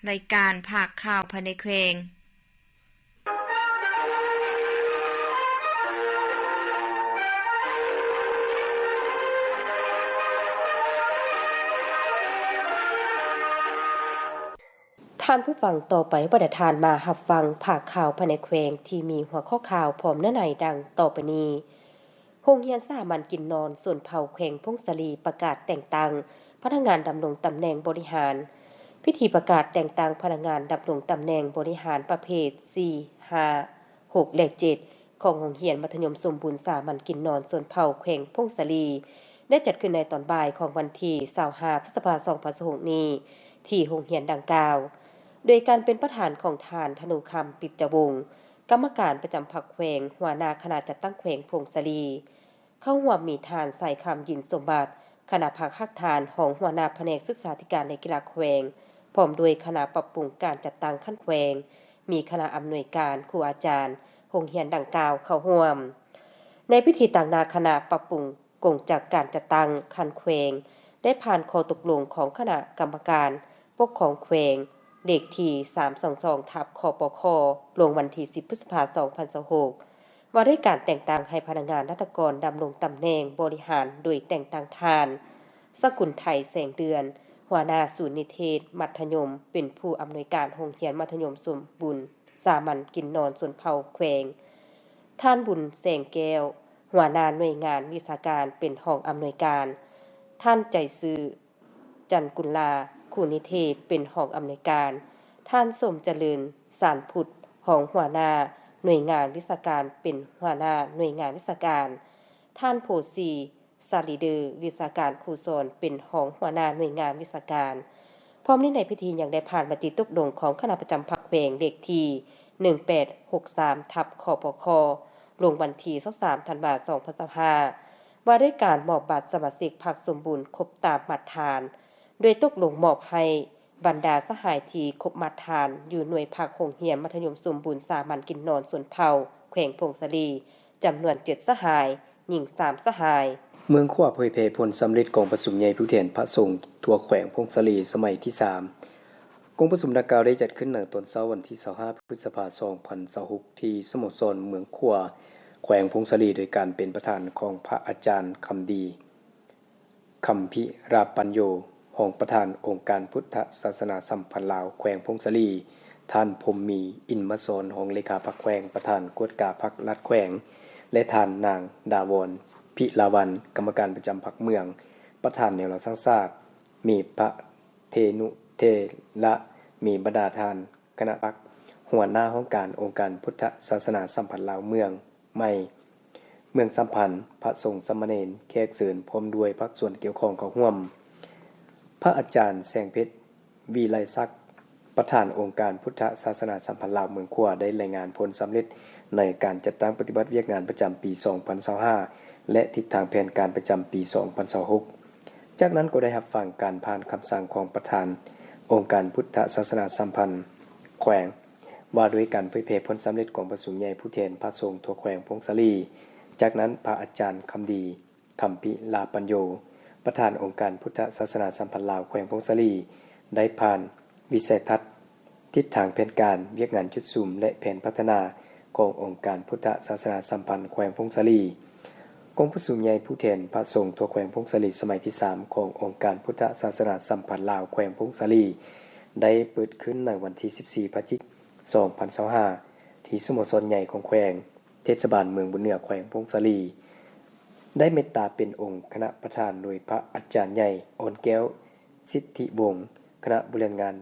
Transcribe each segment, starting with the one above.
ລາຍການພາກຂ່າວພາຍໃນແຂວງ. ທ່ານຜູ້ຟັງ, ຕໍ່ໄປ ບັນດາທ່ານມາຮັບຟັງພາກຂ່າວພາຍໃນແຂວງ ທີ່ມີຫົວຂໍ້ຂ່າວພ້ອມເນື້ອໃນດັ່ງຕໍ່ໄປນີ້. ໂຮງຮຽນສາມັນກິນນອນຊົນເຜົ່າແຂວງຜົ້ງສາລີ ປະກາດແຕ່ງຕັ້ງພະນັກງານດຳລົງຕຳແໜ່ງບໍລິຫານ. ພິທີປະກາດແຕ່ງຕັ້ງພະນັກງານດຳລົງຕຳແໜ່ງບໍລິຫານປະເພດສີ່ ຫ້າ ຫົກ ແລະ ເຈັດ ຂອງໂຮງຮຽນມັດທະຍົມສົມບູນສາມັນກິນນອນຊົນເຜົ່າແຂວງຜົ້ງສາລີ ໄດ້ຈັດຂຶ້ນໃນຕອນບ່າຍຂອງວັນທີຊາວຫ້າ ພຶດສະພາ ສອງພັນຊາວຫົກນີ້ ທີ່ໂຮງຮຽນດັ່ງກ່າວ ໂດຍການເປັນປະທານຂອງທ່ານ ທະນູຄຳ ປິດຈະວົງ ກຳມະການປະຈຳພັກແຂວງ, ຫົວໜ້າຄະນະຈັດຕັ້ງແຂວງຜົ້ງສາລີ. ເຂົ້າຮ່ວມມີທ່ານ ສາຍຄຳ ຍິນສົມບັດ ຄະນະພັກຮາກຖານ ຮອງຫົວໜ້າພະແນກສຶກສາທິການ ແລະ ກິລາແຂວງ, ພ້ອມດ້ວຍຄະນະປັບປຸງການຈັດຕັ້ງຂັ້ນແຂວງ, ມີຄະນະອຳນວຍການ, ຄູອາຈານໂຮງຮຽນດັ່ງກ່າວເຂົ້າຮ່ວມ. ໃນພິທີ, ຕາງໜ້າຄະນະປັບປຸງກົງຈັກການຈັດຕັ້ງຂັ້ນແຂວງ ໄດ້ຜ່ານຂໍ້ຕົກລົງຂອງຄະນະກຳມະການປົກຄອງແຂວງ ເລກທີສາມສອງສອງ ທັບ ຄປຄ ລົງວັນທີສິບ ພຶດສະພາ ສອງພັນຊາວຫົກ ວ່າດ້ວຍການແຕ່ງຕັ້ງໃຫ້ພະນັກງານລັດຖະກອນດຳລົງຕຳແໜ່ງບໍລິຫານ ໂດຍແຕ່ງຕັ້ງທ່ານ ສະກຸນໄທ ແສງເດືອນ ຫົວໜ້າສູນນິເທດມັດທະຍົມ ເປັນຜູ້ອຳນວຍການໂຮງຮຽນມັດທະຍົມສົມບູນສາມັນກິນນອນຊົນເຜົ່າແຂວງ, ທ່ານ ບຸນແສງແກ້ວ ຫົວໜ້າໜ່ວຍງານວິຊາການ ເປັນຮອງອຳນວຍການ, ທ່ານ ໃຈຊື່ ຈັນກຸນລາ ຄູນິເທດ ເປັນຮອງອຳນວຍການ, ທ່ານ ສົມຈະເລີນ ສານພຸດ ຮອງຫົວໜ້າໜ່ວຍງານວິຊາການ ເປັນຫົວໜ້າໜ່ວຍງານວິຊາການ, ທ່ານ ໂພສີ ສາລີເດີ ວິຊາການຄູສອນ ເປັນຮອງຫົວໜ້າໜ່ວຍງານວິຊາການ. ພ້ອມນີ້ໃນພິທີຍັງໄດ້ຜ່ານມະຕິຕົກລົງຂອງຄະນະປະຈຳພັກແຂວງ ເລກທີໜຶ່ງແປດຫົກສາມ ທັບ ຄປຄ ລົງວັນທີຊາວສາມ ທັນວາ ສອງພັນຊາວຫ້າ ວ່າດ້ວຍການມອບບັດສະມາຊິກພັກສົມບູນຄົບຕາມມາດຖານ, ໂດຍຕົກລົງມອບໃຫ້ບັນດາສະຫາຍທີ່ຄົບມາດຖານ ຢູ່ໜ່ວຍພັກໂຮງຮຽນມັດທະຍົມສົມບູນສາມັນກິນນອນຊົນເຜົ່າແຂວງຜົ້ງສາລີ ຈຳນວນເຈັດສະຫາຍ, ຍິງສາມສະຫາຍ. ເມືອງຂວາເຜີຍແຜ່ຜົນສຳເລັດກອງປະຊຸມໃຫຍ່ຜູ້ແທນພະສົງທົ່ວແຂວງຜົ້ງສາລີສະໄໝທີສາມ. ກອງປະຊຸມດັ່ງກ່າວໄດ້ຈັດຂຶ້ນໃນຕອນເຊົ້າວັນທີຊາວຫ້າ ພຶດສະພາ ສອງພັນຊາວຫົກ ທີ່ສະໂມສອນເມືອງຂວາ ແຂວງຜົ້ງສາລີ ໂດຍການເປັນປະທານຂອງພະອາຈານຄຳດີ ຄຳພິລາປັນໂຍ ຮອງປະທານອົງການພຸດທະສາສະໜາສຳພັນລາວແຂວງຜົ້ງສາລີ, ທ່ານ ພົມມີ ອິນມະສອນ ຮອງເລຂາພັກແຂວງ, ປະທານກວດກາພັກລັດແຂວງ ແລະ ທ່ານນາງ ດາວອນ ພິລາວັນ ກຳມະການປະຈຳພັກເມືອງ, ປະທານແນວລາວສ້າງຊາດ, ມີພະເຖນຸເຖລະ, ມີບັນດາທ່ານຄະນະພັກ, ຫົວໜ້າຫ້ອງການອົງການພຸດທະສາສະໜາສຳພັນລາວເມືອງ ໃໝ່ ເມືອງສຳພັນ, ພະສົງສາມະເນນ, ແຂກເຊີນ ພ້ອມດ້ວຍພາກສ່ວນກ່ຽວຂ້ອງເຂົ້າຮ່ວມ. ພະອາຈານ ແສງເພັດ ວິໄລສັກ, ປະທານອົງການພຸດທະສາສະໜາສຳພັນລາວເມືອງຂວາ ໄດ້ລາຍງານຜົນສຳເລັດໃນການຈັດຕັ້ງປະຕິບັດວຽກງານປະຈຳປີສອງພັນຊາວຫ້າ ແລະ ທິດທາງແຜນການປະຈຳປີສອງພັນຊາວຫົກ. ຈາກນັ້ນກໍໄດ້ຮັບຟັງການຜ່ານຄຳສັ່ງຂອງປະທານອົງການພຸດທະສາສະໜາສຳພັນແຂວງ ວ່າດ້ວຍການເຜີຍແຜ່ຜົນສຳເລັດກອງປະຊຸມໃຫຍ່ຜູ້ແທນພະສົງທົ່ວແຂວງຜົ້ງສາລີ. ຈາກນັ້ນ ພະອາຈານຄຳດີ ຄຳພິລາປັນໂຍ ປະທານອົງການພຸດທະສາສະໜາສຳພັນລາວແຂວງຜົ້ງສາລີ ໄດ້ຜ່ານວິໄສທັດ, ທິດທາງແຜນການ, ວຽກງານຈຸດສຸມ ແລະ ແຜນພັດທະນາຂອງອົງການພຸດທະສາສະໜາສຳພັນແຂວງຜົ້ງສາລີ. ກອງປະຊຸມໃຫຍ່ຜູ້ແທນພະສົງທົ່ວແຂວງຜົ້ງສາລີສະໄໝທີສາມ ຂອງອົງການພຸດທະສາສະໜາສຳພັນລາວແຂວງຜົ້ງສາລີ ໄດ້ເປີດຂຶ້ນໃນວັນທີສິບສີ່ ພະຈິກ ສອງພັນຊາວຫ້າ ທີ່ສະໂມສອນໃຫຍ່ຂອງແຂວງ, ເທດສະບານເມືອງບຸນເໜືອ ແຂວງຜົ້ງສາລີ ໄດ້ເມດຕາເປັນອົງຄະນະປະທານໂດຍພະອາຈານໃຫຍ່ ອ່ອນແກ້ວ ສິດທິວົງ ຄະນະບໍລິຫານງານ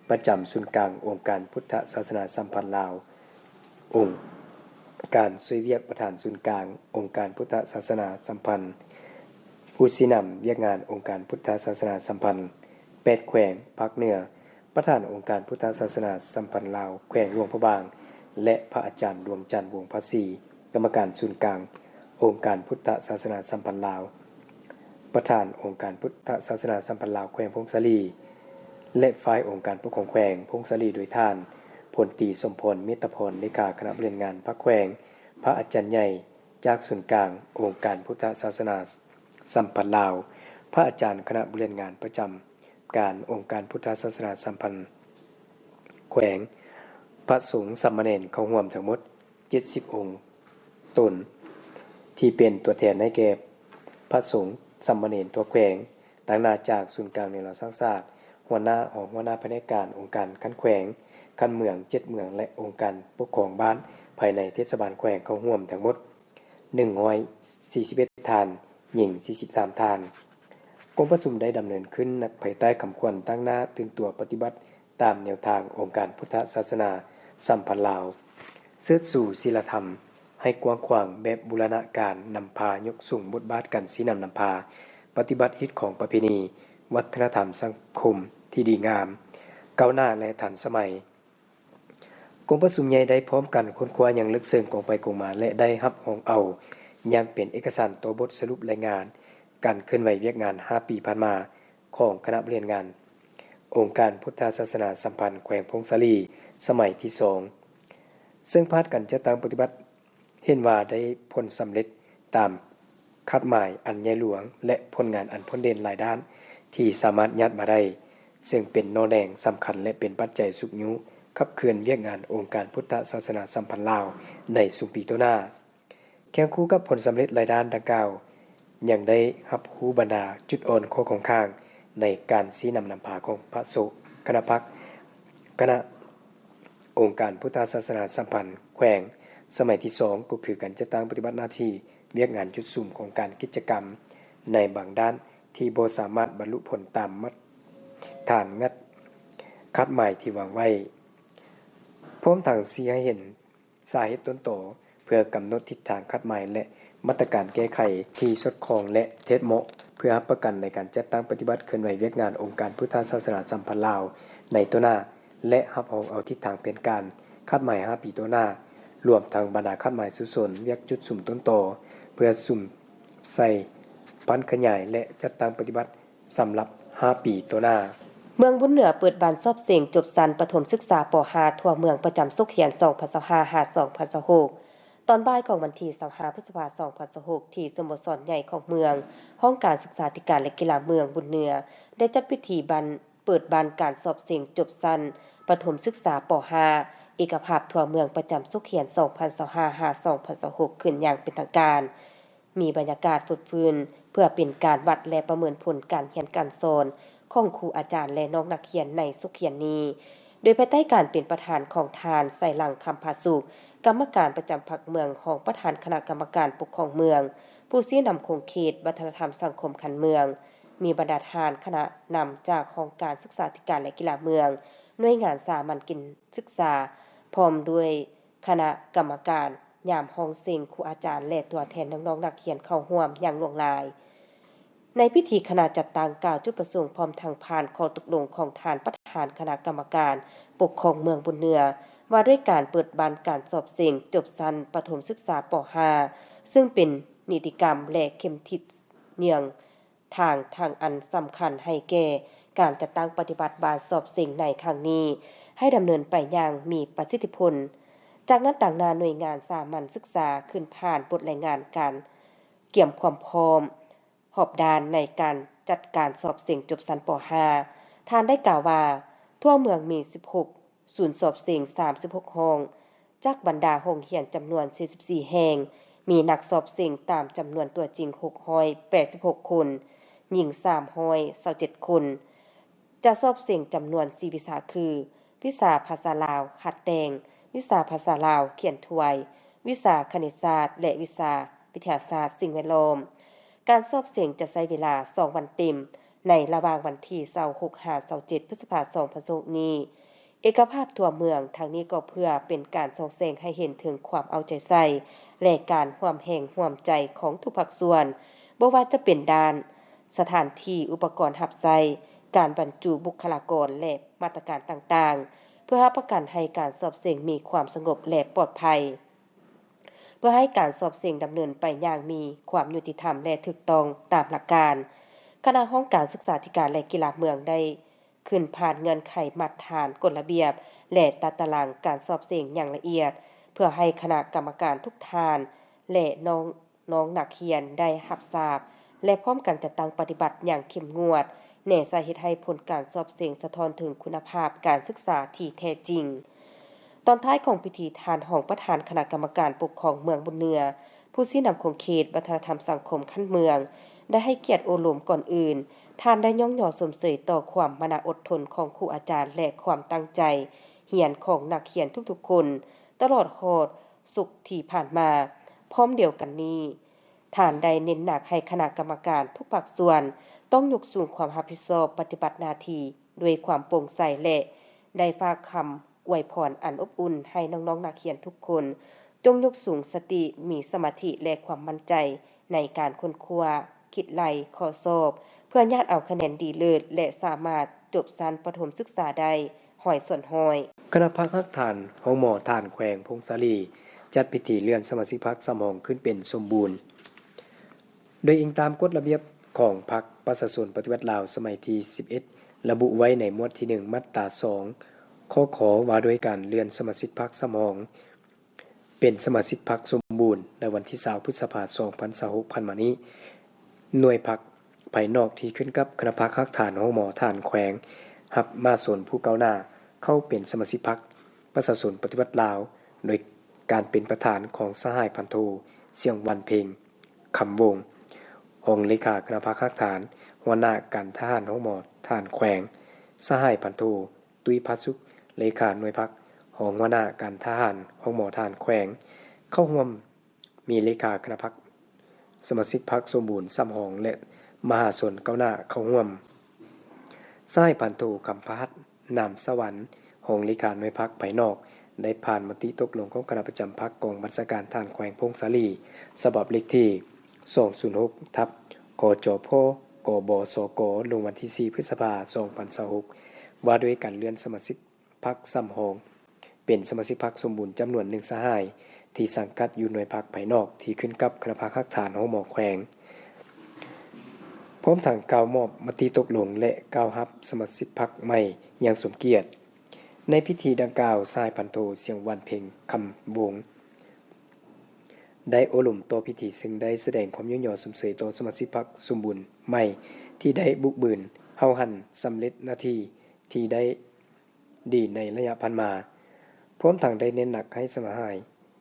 ປະຈຳສູນກາງອົງການພຸດທະສາສະໜາສຳພັນລາວ, ອົງການຊ່ວຍວຽກປະທານສູນກາງອົງການພຸດທະສາສະໜາສຳພັນ, ຜູ້ຊີ້ນຳວຽກງານອົງການພຸດທະສາສະໜາສຳພັນແປດແຂວງພາກເໜືອ, ປະທານອົງການພຸດທະສາສະໜາສຳພັນລາວແຂວງຫຼວງພະບາງ ແລະ ພະອາຈານ ດວງຈັນ ວົງພາສີ ກຳມະການສູນກາງອົງການພຸດທະສາສະໜາສຳພັນລາວ, ປະທານອົງການພຸດທະສາສະໜາສຳພັນລາວແຂວງຜົ້ງສາລີ ແລະ ຝ່າຍອົງການປົກຄອງແຂວງຜົ້ງສາລີ ໂດຍທ່ານ ພົນຕີ ສົມພອນ ເມດຕາພອນ ເລຂາຄະນະບໍລິຫານງານພັກແຂວງ, ພະອາຈານໃຫຍ່ຈາກສູນກາງອົງການພຸດທະສາສະໜາສຳພັນລາວ, ພະອາຈານຄະນະບໍລິຫານງານປະຈຳ ການອົງການພຸດທະສາສະໜາສຳພັນ ຂວງ, ພະສົງສາມະເນນເຂົ້າຮ່ວມທັງໝົດເຈັດສິບອົງຕົນ ທີ່ເປັນຕົວແທນໃຫ້ແກ່ພະສົງສາມະເນນທົ່ວແຂວງ, ຕາງໜ້າຈາກສູນກາງແນວລາວສ້າງຊາດ, ຫົວໜ້າ, ຮອງຫົວໜ້າພະແນກການ, ອົງການຂັ້ນແຂວງ, ຂັ້ນເມືອງເຈັດເມືອງ ແລະ ອົງການປົກຄອງບ້ານພາຍໃນເທດສະບານແຂວງເຂົ້າຮ່ວມທັງໝົດ ໜຶ່ງຮ້ອຍສີ່ສິບເອັດທ່ານ, ຍິງສີ່ສິບສາມທ່ານ. ກອງປະຊຸມໄດ້ດຳເນີນຂຶ້ນພາຍໃຕ້ຄຳຂວັນຕັ້ງໜ້າຕື່ນຕົວປະຕິບັດຕາມແນວທາງອົງການພຸດທະສາສະໜາສຳພັນລາວ, ເຊີດຊູສີລະທຳໃຫ້ກວ້າງຂວາງແບບບູລະນະການ, ນຳພາຍົກສູງບົດບາດການຊີ້ນຳນຳພາ, ປະຕິບັດຮີດຄອງປະເພນີ, ວັດທະນະທຳສັງຄົມທີ່ດີງາມ, ກ້າວໜ້າ ແລະ ທັນສະໄໝ. ກອງປະຊຸມໃຫຍ່ໄດ້ພ້ອມກັນຄົ້ນຄວ້າຢ່າງເລິກເຊິ່ງກອງໄປກອງມາ ແລະ ໄດ້ຮັບຮອງເອົາຢ່າງເປັນເອກະສານຕໍ່ບົດສະຫຼຸບລາຍງານການເຄື່ອນໄຫວວຽກງານຫ້າປີຜ່ານມາຂອງຄະນະບໍລິຫານງານອົງການພຸດທະສາສະໜາສຳພັນແຂວງຜົ້ງສາລີສະໄໝທີສອງ ເຊິ່ງຜ່ານການຈັດຕັ້ງປະຕິບັດ ເຫັນວ່າໄດ້ຜົນສຳເລັດຕາມຄາດໝາຍອັນໃຫຍ່ຫຼວງ ແລະ ຜົນງານອັນພົ້ນເດັ່ນຫຼາຍດ້ານທີ່ສາມາດຍາດມາໄດ້, ເຊິ່ງເປັນໜໍ່ແດງສຳຄັນ ແລະ ເປັນປັດໄຈຊຸກຍູ້ຂັບເຄື່ອນວຽກງານອົງການພຸດທະສາສະໜາສຳພັນລາວໃນຊຸມປີຕໍ່ໜ້າ. ຄຽງຄູ່ກັບຜົນສຳເລັດຫຼາຍດ້ານດັ່ງກ່າວ, ຍັງໄດ້ຮັບຮູ້ບັນດາຈຸດອ່ອນ, ຂໍ້ຄົງຄ້າງໃນການຊີ້ນຳນຳພາຂອງພະສົງຄະນະພັກ, ຄະນະ ອົງການພຸດທະສາສະໜາສຳພັນແຂວງສະໄໝທີສອງ ກໍຄືການຈັດຕັ້ງປະຕິບັດໜ້າທີ່ວຽກງານຈຸດສຸມຂອງການກິດຈະກຳໃນບາງດ້ານທີ່ບໍ່ສາມາດບັນລຸຜົນຕາມມາດຖານຄາດໝາຍທີ່ວາງໄວ້, ພ້ອມທັງຊີ້ໃຫ້ເຫັນສາເຫດຕົ້ນຕໍ ເພື່ອກຳນົດທິດທາງຄາດໝາຍ ແລະ ມາດຕະການແກ້ໄຂທີ່ສອດຄ່ອງ ແລະ ເທດເໝາະ ເພື່ອຮັບປະກັນໃນການຈັດຕັ້ງປະຕິບັດເຄື່ອນໄຫວວຽກງານອົງການພຸດທະສາສະໜາສຳພັນລາວໃນຕໍ່ໜ້າ ແລະ ຮັບຮອງເອົາທິດທາງແຜນການຄາດໝາຍຫ້າປີຕໍ່ໜ້າ, ລວມທັງບັນດາຄາດໝາຍສູ້ຊົນວຽກຈຸດສຸມຕົ້ນຕໍ ເພື່ອສຸມໃສ່ຜັນຂະຫຍາຍ ແລະ ຈັດຕັ້ງປະຕິບັດ ສຳລັບຫ້າປີຕໍ່ໜ້າ. ເມືອງບຸນເໜືອເປີດບານສອບເສັງຈົບຊັ້ນປະຖົມສຶກສາ ປໍຫ້າ ທົ່ວເມືອງ ປະຈຳສົກຮຽນ ສອງພັນຊາວຫ້າ ຫາ ສອງພັນຊາວຫົກ ຕອນບ່າຍຂອງວັນທີຊາວຫ້າ ພຶດສະພາ ສອງພັນຊາວຫົກ ທີ່ສະໂມສອນໃຫຍ່ຂອງເມືອງ, ຫ້ອງການສຶກສາທິການ ແລະ ກິລາເມືອງບຸນເໜືອ ໄດ້ຈັດພິທີບານ ເປີດບານການສອບເສັງຈົບຊັ້ນປະຖົມສຶກສາ ປໍຫ້າ ເອກະພາບທົ່ວເມືອງ ປະຈຳສົກຮຽນ ສອງພັນຊາວຫ້າ ຫາ ສອງພັນຊາວຫົກ ຂຶ້ນຢ່າງເປັນທາງການ. ມີບັນຍາກາດຟົດຟື້ນ ເພື່ອເປັນການວັດ ແລະ ປະເມີນຜົນການຮຽນການສອນຂອງຄູອາຈານ ແລະ ນ້ອງນັກຮຽນໃນສົກຮຽນນີ້, ໂດຍພາຍໃຕ້ການເປັນປະທານຂອງທ່ານ ໄຊລັງ ຄຳຜາສຸກ, ກຳມະການປະຈຳພັກເມືອງ, ຮອງປະທານຄະນະກຳມະການປົກຄອງເມືອງ, ຜູ້ຊີ້ນຳຂົງເຂດ, ວັດທະນະທຳ, ສັງຄົມ, ຂັ້ນເມືອງ, ມີບັນດາທ່ານຄະນະນຳຈາກຫ້ອງການສຶກສາທິການ ແລະ ກິລາເມືອງ, ໜ່ວຍງານສາມັນກິນສຶກສາ ພ້ອມດ້ວຍຄະນະກຳມະການ ຍາມຮ້ອງເສັງຄູອາຈານ ແລະ ຕົວແທນນ້ອງໆນັກຮຽນເຂົ້າຮ່ວມຢ່າງຫຼວງຫຼາຍ. ໃນພິທີຄະນະຈັດຕັ້ງກ່າວຈຸດປະສົງ ພ້ອມທັງຜ່ານຂໍ້ຕົກລົງຂອງທ່ານປະທານຄະນະກຳມະການປົກຄອງເມືອງບຸນເໜືອ ວ່າດ້ວຍການເປີດບານການສອບເສັງຈົບຊັ້ນປະຖົມສຶກສາ ປໍຫ້າ ເຊິ່ງເປັນນິຕິກຳ ແລະ ເຂັມທິດເຍືອງ ທາງທາງອັນສຳຄັນໃຫ້ແກ່ການຈັດຕັ້ງປະຕິບັດບານສອບເສັງໃນຄັ້ງນີ້ ໃຫ້ດຳເນີນໄປຢ່າງມີປະສິດທິຜົນ. ຈາກນັ້ນ, ຕາງໜ້າໜ່ວຍງານສາມັນສຶກສາຂຶ້ນຜ່ານບົດລາຍງານການກຽມຄວາມພ້ອມຮອບດ້ານໃນການຈັດການສອບເສັງຈົບຊັ້ນ ປໍຫ້າ ທ່ານໄດ້ກ່າວວ່າ ທົ່ວເມືອງມີສິບຫົກ ສູນສອບເສັງ ສາມສິບຫົກຫ້ອງ, ຈາກບັນດາໂຮງຮຽນຈຳນວນ ສີ່ສິບສີ່ແຫ່ງ, ມີນັກສອບເສັງຕາມຈຳນວນຕົວຈິງ ຫົກຮ້ອຍແປດສິບຫົກຄົນ, ຍິງ ສາມຮ້ອຍຊາວເຈັດຄົນ. ຈະສອບເສັງຈຳນວນ ສີ່ວິຊາຄື ວິຊາພາສາລາວຫັດແຕ່ງ, ວິຊາພາສາລາວຂຽນທວາຍ, ວິຊາຄະນິດສາດ ແລະ ວິຊາວິທະຍາສາດສິ່ງແວດລ້ອມ. ການສອບເສັງຈະໃຊ້ເວລາສອງວັນເຕັມ ໃນລະຫວ່າງວັນທີຊາວຫົກ ຫາ ຊາວເຈັດ ພຶດສະພາ ສອງພັນຊາວຫົກນີ້ ເອກະພາບທົ່ວເມືອງ. ທັງນີ້ກໍເພື່ອເປັນການສ່ອງແສງໃຫ້ເຫັນເຖິງຄວາມເອົາໃຈໃສ່ ແລະ ການຮ່ວມແຮງຮ່ວມໃຈຂອງທຸກພາກສ່ວນ, ບໍ່ວ່າຈະເປັນດ້ານສະຖານທີ່, ອຸປະກອນຮັບໃຊ້, ການບັນຈຸບຸກຄະລາກອນ ແລະ ມາດຕະການຕ່າງໆ ເພື່ອຮັບປະກັນໃຫ້ການສອບເສັງມີຄວາມສະຫງົບ ແລະ ປອດໄພ. ເພື່ອໃຫ້ການສອບເສັງດຳເນີນໄປຢ່າງມີຄວາມຍຸຕິທຳ ແລະ ຖືກຕ້ອງຕາມຫຼັກການ, ຄະນະຫ້ອງການສຶກສາທິການ ແລະ ກິລາເມືອງໄດ້ຂຶ້ນຜ່ານເງື່ອນໄຂມາດຖານ, ກົດລະບຽບ ແລະ ຕາຕະລາງການສອບເສັງຢ່າງລະອຽດ, ເພື່ອໃຫ້ຄະນະກຳມະການທຸກທ່ານ ແລະ ນ້ອງ, ນ້ອງນັກຮຽນໄດ້ຮັບຊາບ ແລະ ພ້ອມກັນຈັດຕັ້ງປະຕິບັດຢ່າງເຂັ້ມງວດ ແນສາເຮັດໃຫ້ຜົນການສອບເສັງສະທ້ອນເຖິງຄຸນນະພາບການສຶກສາທີ່ແທ້ຈິງ. ຕອນທ້າຍຂອງພິທີ, ທ່ານຮອງປະທານຄະນະກຳມະການປົກຄອງເມືອງບຸນເໜືອ, ຜູ້ຊີ້ນຳຂົງເຂດວັດທະນະທຳສັງຄົມຂັ້ນເມືອງ ໄດ້ໃຫ້ກຽດໂອ້ລົມ. ກ່ອນອື່ນ, ທ່ານໄດ້ຍ້ອງຍໍຊົມເຊີຍຕໍ່ຄວາມມານະອົດທົນຂອງຄູອາຈານ ແລະ ຄວາມຕັ້ງໃຈຮຽນຂອງນັກຮຽນທຸກໆຄົນ ຕະຫຼອດຮອດສຸກທີ່ຜ່ານມາ. ພ້ອມດຽວກັນນີ້, ທ່ານໄດ້ເນັ້ນໜັກໃຫ້ຄະນະກຳມະການທຸກພາກສ່ວນຕ້ອງຍົກສູງຄວາມຮັບຜິດຊອບປະຕິບັດໜ້າທີ່ດ້ວຍຄວາມໂປ່ງໃສ ແລະ ໄດ້ຝາກຄຳອວຍພອນອັນອົບອຸ່ນໃຫ້ນ້ອງໆນັກຮຽນທຸກຄົນ ຈົ່ງຍົກສູງສະຕິ, ມີສະມາທິ ແລະ ຄວາມໝັ້ນໃຈໃນການຄົ້ນຄວ້າ, ຄິດໄລ່ຂໍ້ສອບ ເພື່ອຍາດເອົາຄະແນນດີເລີດ ແລະ ສາມາດຈົບຊັ້ນປະຖົມສຶກສາໄດ້ຮ້ອຍສ່ວນຮ້ອຍ. ຄະນະພັກຮາກຖານໂຮງໝໍທ່ານແຂວງຜົ້ງສາລີ ຈັດພິທີເລື່ອນສະມາຊິກພັກສຳຮອງຂຶ້ນເປັນສົມບູນ. ໂດຍອີງຕາມກົດລະບຽບຂອງພັກປະຊາຊົນປະຕິວັດລາວສະໄໝທີສິບເອັດ ລະບຸໄວ້ໃນໝວດທີໜຶ່ງ ມາດຕາສອງ ຂໍ້ ຄ ວ່າດ້ວຍການເລື່ອນສະມາຊິກພັກສຳຮອງເປັນສະມາຊິກພັກສົມບູນ ໃນວັນທີຊາວ ພຶດສະພາ ສອງພັນຊາວຫົກ ຜ່ານມານີ້, ໜ່ວຍພັກພາຍນອກທີ່ຂຶ້ນກັບຄະນະພັກຮາກຖານໂຮງໝໍທ່ານແຂວງ ຮັບມະຫາຊົນຜູ້ກ້າວໜ້າເຂົ້າເປັນສະມາຊິກພັກປະຊາຊົນປະຕິວັດລາວ ໂດຍການເປັນປະທານຂອງສະຫາຍພັນໂທ ສຽງວັນເພັງ ຄຳວົງ ຮອງເລຂາຄະນະພັກຮາກຖານ, ຫົວໜ້າການທະຫານໂຮງໝໍທ່ານແຂວງ, ສະຫາຍພັນໂທ ຕຸ້ຍ ຜາສຸກ ເລຂາໜ່ວຍພັກ, ຮອງຫົວໜ້າການທະຫານໂຮງໝໍທ່ານແຂວງ ເຂົ້າຮ່ວມ, ມີເລຂາຄະນະພັກ ສະມາຊິກພັກສົມບູນສຳຮອງ ແລະ ມະຫາຊົນກ້າວໜ້າເຂົ້າຮ່ວມ. ສະຫາຍພັນໂທ ຄຳພະຫັດ ນາມສະຫວັນ ຮອງເລຂາໜ່ວຍພັກພາຍນອກ ໄດ້ຜ່ານມະຕິຕົກລົງຂອງຄະນະປະຈຳພັກກອງບັນຊາການທ່ານແຂວງຜົ້ງສາລີ ສະບັບເລກທີສອງສູນຫົກ ທັບ ກຈພ ກບສກ ລົງວັນທີສີ່ ພຶດສະພາ ສອງພັນຊາວຫົກ ວ່າດ້ວຍການເລື່ອນສະມາຊິກ ພັກສຳຮອງ ເປັນສະມາຊິກພັກສົມບູນຈຳນວນໜຶ່ງສະຫາຍ ທີ່ສັງກັດຢູ່ໜ່ວຍພັກພາຍນອກທີ່ຂຶ້ນກັບຄະນະພັກຮາກຖານໂຮງໝໍແຂວງ, ພ້ອມທັງກ່າວມອບມະຕິຕົກລົງ ແລະ ກ່າວຮັບສະມາຊິກພັກໃໝ່ຢ່າງສົມກຽດ. ໃນພິທີດັ່ງກ່າວ, ສະຫາຍພັນໂທ ສຽງວັນເພັງ ຄຳວົງ ໄດ້ໂອ້ລົມຕໍ່ພິທີ, ເຊິ່ງໄດ້ສະແດງຄວາມຍ້ອງຍໍຊົມເຊີຍຕໍ່ສະມາຊິກພັກສົມບູນໃໝ່ ທີ່ໄດ້ບຸກບືນຫ້າວຫັນສຳເລັດໜ້າທີ່ທີ່ໄດ້ ດີໃນໄລຍະຜ່ານມາ, ພ້ອມທັງໄດ້ເນັ້ນໜັກໃຫ້ສະຫາຍ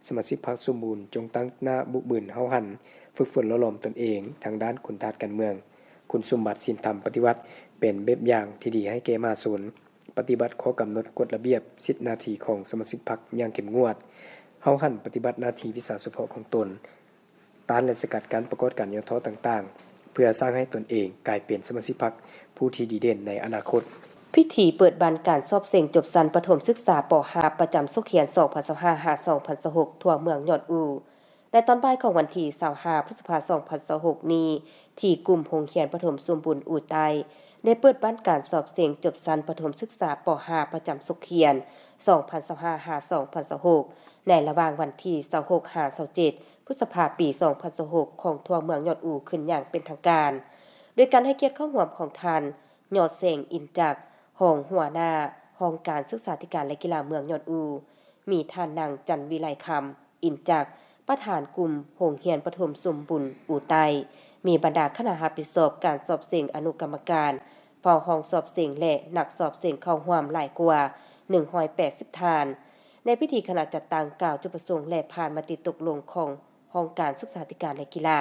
ສະມາຊິກພັກສົມບູນຈົ່ງຕັ້ງໜ້າບຸກບືນຫ້າວຫັນ, ຝຶກຝົນຫຼໍ່ຫຼອມຕົນເອງທາງດ້ານຄຸນທາດການເມືອງ, ຄຸນສົມບັດ, ສິນທຳປະຕິວັດ ເປັນແບບຢ່າງທີ່ດີໃຫ້ແກ່ມະຫາຊົນ, ປະຕິບັດຂໍ້ກຳນົດ, ກົດລະບຽບ, ສິດໜ້າທີ່ຂອງສະມາຊິກພັກຢ່າງເຂັ້ມງວດ, ຫ້າວຫັນປະຕິບັດໜ້າທີ່ວິຊາສະເພາະຂອງຕົນ, ຕ້ານ ແລະ ສະກັດກັ້ນປາກົດການຫຍໍ້ທໍ້ຕ່າງໆ ເພື່ອສ້າງໃຫ້ຕົນເອງກາຍເປັນສະມາຊິກພັກຜູ້ທີ່ດີເດັ່ນໃນອະນາຄົດ. ພິທີເປີດບັ້ນການສອບເສັງຈົບຊັ້ນປະຖົມສຶກສາ ປໍຫ້າ ປະຈຳສົກຮຽນ ສອງພັນຊາວຫ້າ ຫາ ສອງພັນຊາວຫົກ ທົ່ວເມືອງຍອດອູ ໃນຕອນບ່າຍຂອງວັນທີຊາວຫ້າ ພຶດສະພາ ສອງພັນຊາວຫົກນີ້ ທີ່ກຸ່ມໂຮງຮຽນປະຖົມສົມບູນອູໃຕ້ ໄດ້ເປີດບັ້ນການສອບເສັງຈົບຊັ້ນປະຖົມສຶກສາ ປໍຫ້າ ປະຈຳສົກຮຽນ ສອງພັນຊາວຫ້າ ຫາ ສອງພັນຊາວຫົກ ໃນລະຫວ່າງວັນທີຊາວຫົກ ຫາ ຊາວເຈັດ ພຶດສະພາ ປີສອງພັນຊາວຫົກ ຂອງທົ່ວເມືອງຍອດອູຂຶ້ນຢ່າງເປັນທາງການ, ໂດຍການໃຫ້ກຽດເຂົ້າຮ່ວມຂອງທ່ານ ຍອດແສງ ອິນຈັກ ຮອງຫົວໜ້າຫ້ອງການສຶກສາທິການ ແລະ ກິລາເມືອງຍອດອູ, ມີທ່ານນາງ ຈັນວິໄລຄຳ ອິນຈັກ ປະທານກຸ່ມໂຮງຮຽນປະຖົມສົມບູນອູໃຕ້, ມີບັນດາຄະນະຮັບຜິດຊອບການສອບເສັງ, ອະນຸກຳມະການເຝົ້າຫ້ອງສອບເສັງ ແລະ ນັກສອບເສັງເຂົ້າຮ່ວມຫຼາຍກວ່າໜຶ່ງຮ້ອຍແປດສິບທ່ານ. ໃນພິທີ, ຄະນະຈັດຕັ້ງກ່າວຈຸດປະສົງ ແລະ ຜ່ານມະຕິຕົກລົງຂອງຫ້ອງການສຶກສາທິການ ແລະ ກິລາ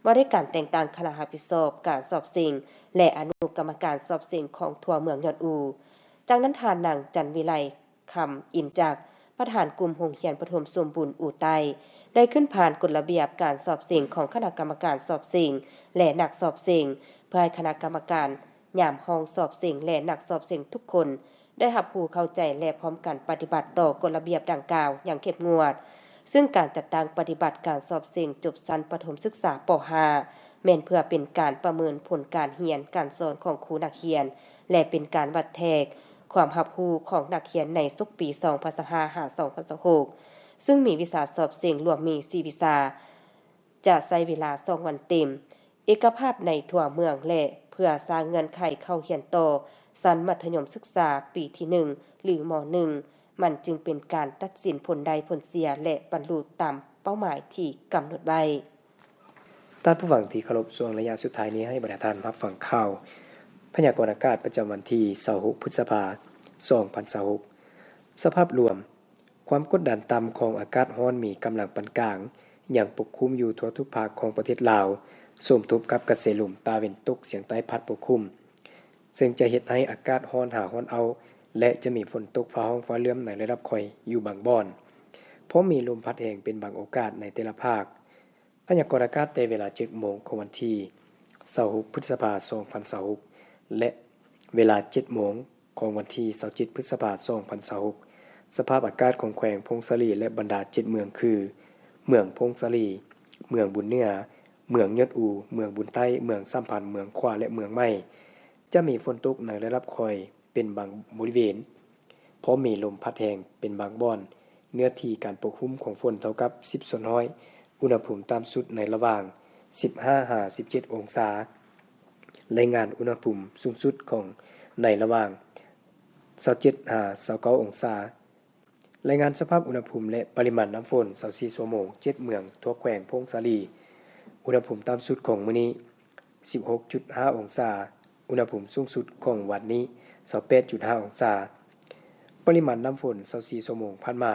ວ່າດ້ວຍການແຕ່ງຕັ້ງຄະນະຮັບຜິດຊອບການສອບເສັງ ແລະ ອະນຸກຳມະການສອບເສັງຂອງທົ່ວເມືອງຍອດອູ. ຈາກນັ້ນ, ທ່ານນາງ ຈັນວິໄລຄຳ ອິນຈັກ ປະທານກຸ່ມໂຮງຮຽນປະຖົມສົມບູນອູໃຕ້ ໄດ້ຂຶ້ນຜ່ານກົດລະບຽບການສອບເສັງຂອງຄະນະກຳມະການສອບເສັງ ແລະ ນັກສອບເສັງ ເພື່ອໃຫ້ຄະນະກຳມະການຍາມຫ້ອງສອບເສັງ ແລະ ນັກສອບເສັງທຸກຄົນ ໄດ້ຮັບຮູ້ເຂົ້າໃຈ ແລະ ພ້ອມກັນປະຕິບັດຕໍ່ກົດລະບຽບດັ່ງກ່າວຢ່າງເຂັ້ມງວດ, ເຊິ່ງການຈັດຕັ້ງປະຕິບັດການສອບເສັງຈົບຊັ້ນປະຖົມສຶກສາ ປໍຫ້າ ແມ່ນເພື່ອເປັນການປະເມີນຜົນການຮຽນການສອນຂອງຄູນັກຮຽນ ແລະ ເປັນການວັດແທກຄວາມຮັບຮູ້ຂອງນັກຮຽນໃນສົກປີ ສອງພັນຊາວຫ້າ ຫາ ສອງພັນຊາວຫົກ ເຊິ່ງມີວິຊາສອບເສັງລວມມີ ສີ່ ວິຊາ ຈະໃຊ້ເວລາສອງວັນເຕັມ, ເອກະພາບໃນທົ່ວເມືອງ ແລະ ເພື່ອສ້າງເງື່ອນໄຂເຂົ້າຮຽນຕໍ່ຊັ້ນມັດທະຍົມສຶກສາປີທີໜຶ່ງ ຫຼື ມໍໜຶ່ງ ມັນຈຶ່ງເປັນການຕັດສິນຜົນໄດ້ຜົນເສຍ ແລະ ບັນລຸຕາມເປົ້າໝາຍທີ່ກຳນົດໄວ້. ທ່ານຜູ້ຟັງທີ່ເຄົາລົບ, ຊ່ວງໄລຍະສຸດທ້າຍນີ້ໃຫ້ບັນດາທ່ານຮັບຟັງຂ່າວ ພະຍາກອນອາກາດປະຈຳວັນທີຊາວຫົກ ພຶດສະພາ ສອງພັນຊາວຫົກ. ສະພາບລວມ, ຄວາມກົດດັນຕ່ຳຂອງອາກາດຮ້ອນມີກຳລັງປານກາງ ຍັງປົກຄຸມຢູ່ທົ່ວທຸກພາກຂອງປະເທດລາວ, ສົມທົບກັບກະແສລົມຕາເວັນຕົກສຽງໃຕ້ພັດປົກຄຸມ, ເຊິ່ງຈະເຮັດໃຫ້ອາກາດຮ້ອນຫາຮ້ອນເອົາ ແລະ ຈະມີຝົນຕົກຟ້າຮ້ອງຟ້າເຫຼື້ອມໃນລະດັບຄ່ອຍຢູ່ບາງບ່ອນ, ພ້ອມມີລົມພັດແຮງເປັນບາງໂອກາດໃນແຕ່ລະພາກ. ພະຍາກອນອາກາດແຕ່ເວລາເຈັດໂມງຂອງວັນທີຊາວຫົກ ພຶດສະພາ ສອງພັນຊາວຫົກ ແລະ ເວລາເຈັດໂມງຂອງວັນທີຊາວເຈັດ ພຶດສະພາ ສອງພັນຊາວຫົກ. ສະພາບອາກາດຂອງແຂວງຜົ້ງສາລີ ແລະ ບັນດາເຈັດເມືອງຄື ເມືອງຜົ້ງສາລີ, ເມືອງບຸນເໜືອ, ເມືອງຍອດອູ, ເມືອງບຸນໃຕ້, ເມືອງສາມພັນ, ເມືອງຂວາ ແລະ ເມືອງໃໝ່ ຈະມີຝົນຕົກໃນລະດັບຄ່ອຍເປັນບາງບໍລິເວນ. ພ້ອມມີລົມພັດແຮງເປັນບາງບ່ອນ, ເນື້ອທີ່ການປົກຄຸມຂອງຝົນເທົ່າກັບສິບສ່ວນຮ້ອຍ, ອຸນຫະພູມຕ່ຳສຸດໃນລະຫວ່າງສິບຫ້າຫາສິບເຈັດອົງສາ. ລາຍງານອຸນຫະພູມສູງສຸດຂອງໃນລະຫວ່າງຊາວເຈັດຫາຊາວເກົ້າອົງສາ. ລາຍງານສະພາບອຸນຫະພູມ ແລະ ປະລິມານນ້ຳຝົນຊາວສີ່ຊົ່ວໂມງ ເຈັດເມືອງທົ່ວແຂວງຜົ້ງສາລີ. ອຸນຫະພູມຕ່ຳສຸດຂອງມື້ນີ້ ສິບຫົກຈຸດຫ້າອົງສາ, ອຸນຫະພູມສູງສຸດຂອງວັນນີ້ ຊາວແປດຈຸດຫ້າອົງສາ. ປະລິມານນ້ຳຝົນ ຊາວສີ່ຊົ່ວໂມງຜ່ານມາ,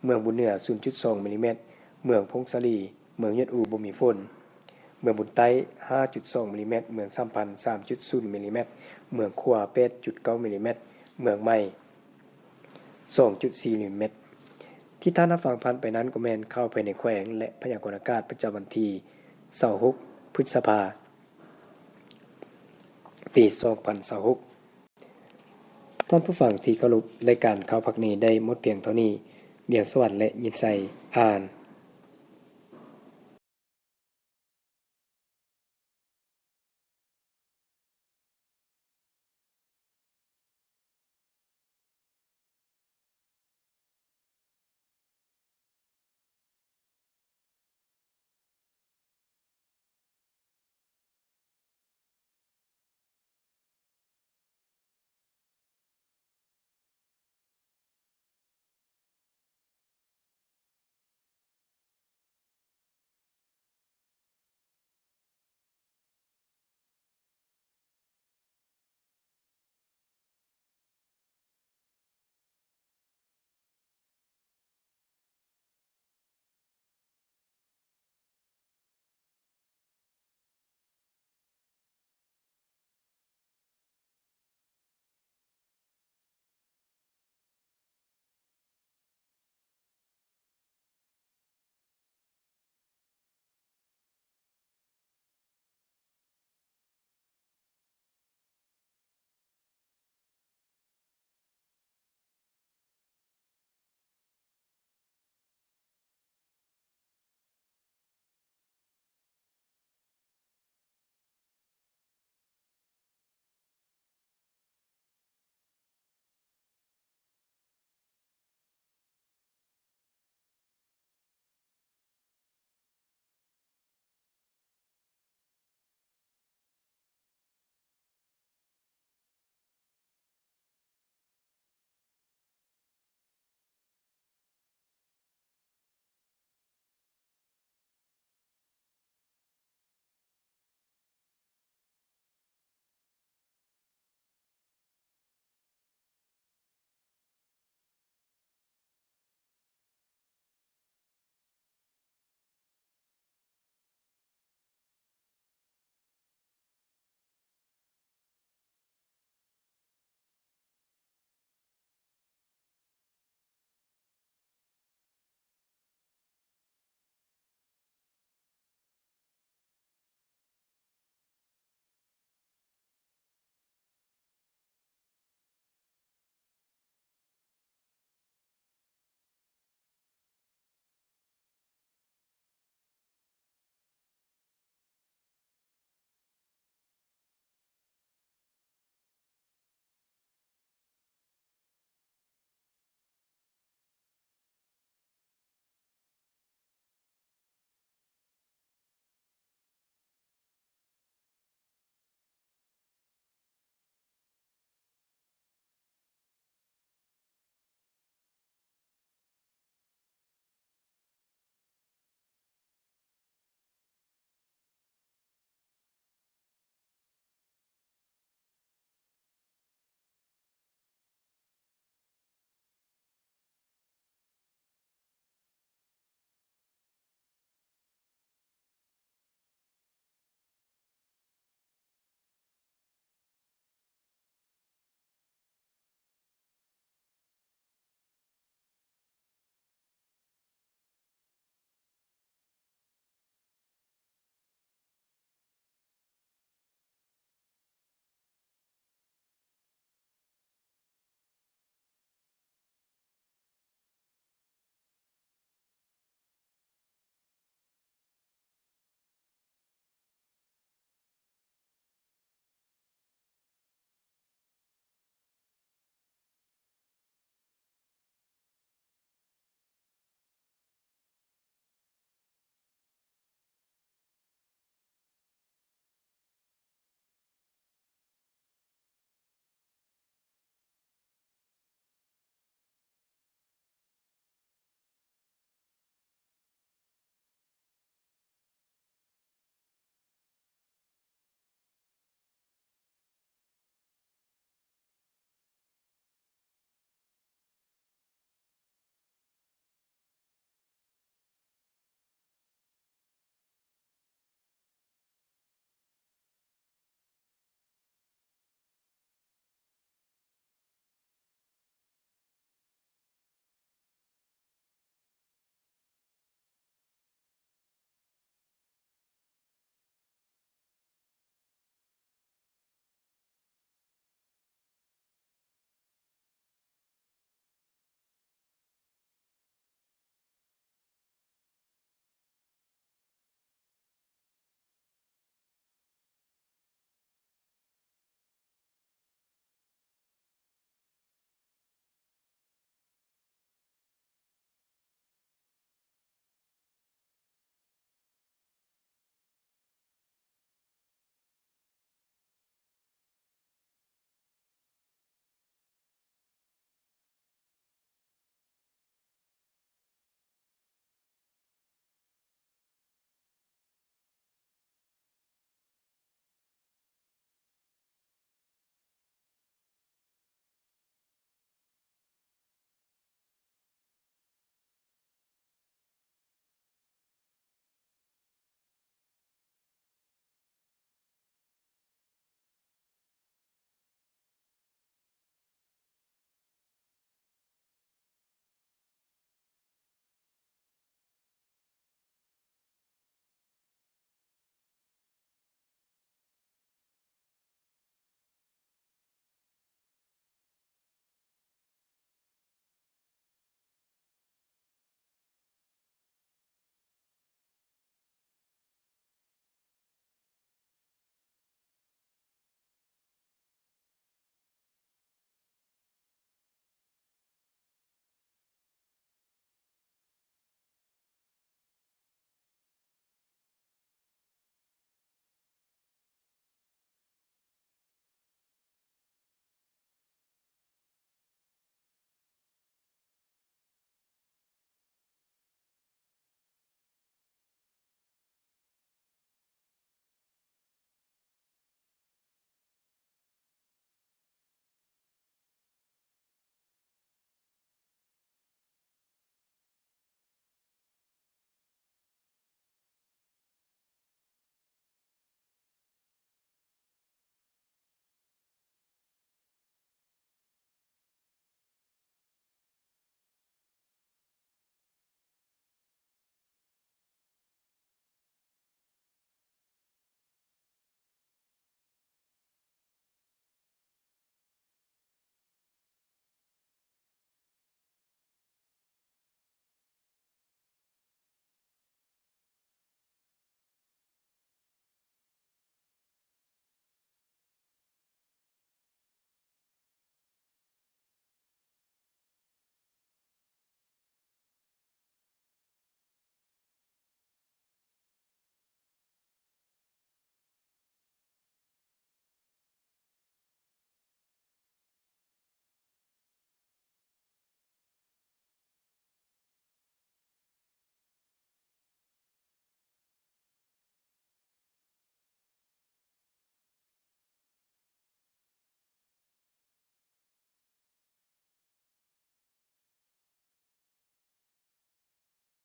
ເມືອງບຸນເໜືອ ສູນຈຸດສອງມິລລີແມັດ, ເມືອງຜົ້ງສາລີ, ເມືອງຍອດອູ ບໍ່ມີຝົນ, ເມືອງບຸນໃຕ້ ຫ້າຈຸດສອງມິລລີແມັດ, ເມືອງສາມພັນ ສາມຈຸດສູນມິລລີແມັດ, ເມືອງຂວາ ແປດຈຸດເກົ້າມິລລີແມັດ, ເມືອງໃໝ່ ສອງຈຸດສີ່ມິລລີແມັດ. ທີ່ທ່ານຮັບຟັງຜ່ານໄປນັ້ນກໍແມ່ນຂ່າວພາຍໃນແຂວງ ແລະ ພະຍາກອນອາກາດປະຈຳວັນທີຊາວຫົກ ພຶດສະພາ ປີສອງພັນຊາວຫົກ. ທ່ານຜູ້ຟັງທີ່ເຄົາລົບ, ລາຍການຂ່າວພາກນີ້ໄດ້ໝົດພຽງເທົ່ານີ້. ວຽງສະຫວັນ ແລະ ຍິນໄຊ ອ່ານ.